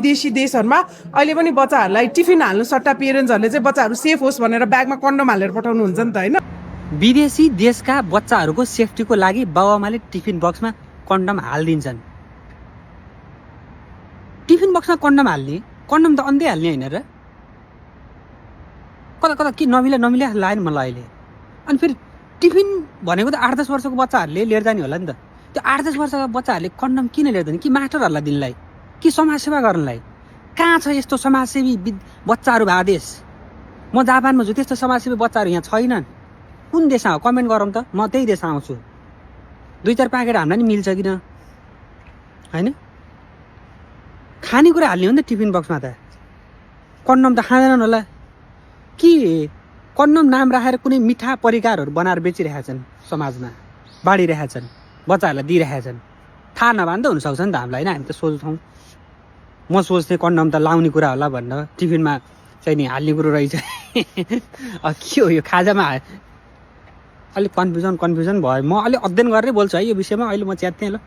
विदेशी देशहरूमा अहिले पनि बच्चाहरूलाई टिफिन हाल्नु सट्टा पेरेन्ट्सहरूले चाहिँ बच्चाहरू सेफ होस् भनेर ब्यागमा कन्डम हालेर पठाउनुहुन्छ नि त होइन। विदेशी देशका बच्चाहरूको सेफ्टीको लागि बाबुआमाले टिफिन बक्समा कन्डम हालिदिन्छन्। टिफिन बक्समा कन्डम हाल्ने, कन्डम त अन्धै हाल्ने होइन र? कता कता के नमिला लाग्यो नि मलाई अहिले। अनि फेरि टिफिन भनेको त 8-10 वर्षको बच्चाहरूले लिएर जाने होला नि त। त्यो 8-10 वर्षका बच्चाहरूले कन्डम किन लिएर जाने? कि मास्टरहरूलाई दिनलाई, कि समाजसेवा गर्नलाई? कहाँ छ यस्तो समाजसेवी बच्चाहरू भए देश? म जापानमा छु, त्यस्तो समाजसेवी बच्चाहरू यहाँ छैनन्। कुन देशमा हो कमेन्ट गरौँ त, म त्यही देशमा आउँछु। 2-4 प्याकेट हामीलाई नि मिल्छ किन होइन? खानेकुरा हाल्ने हो नि त टिफिन बक्समा त। कन्डम त खाँदैनन् होला कि कन्डम नाम राखेर कुनै मिठा परिकारहरू बनाएर बेचिरहेका छन्, समाजमा बाँडिरहेका छन्, बच्चाहरूलाई दिइरहेका छन्। थाहा नभए नि त हुनसक्छ नि त हामीलाई होइन? हामी त सोच्छौँ। म सोच्थेँ कन्डम त लाउने कुरा होला भनेर, टिफिनमा चाहिँ नि हाल्ने कुरो रहेछ। के हो यो खाजामा अलिक कन्फ्युजन भयो। म अलिक अध्ययन गरेरै बोल्छु है यो विषयमा। अहिले म च्यात्थेँ ल।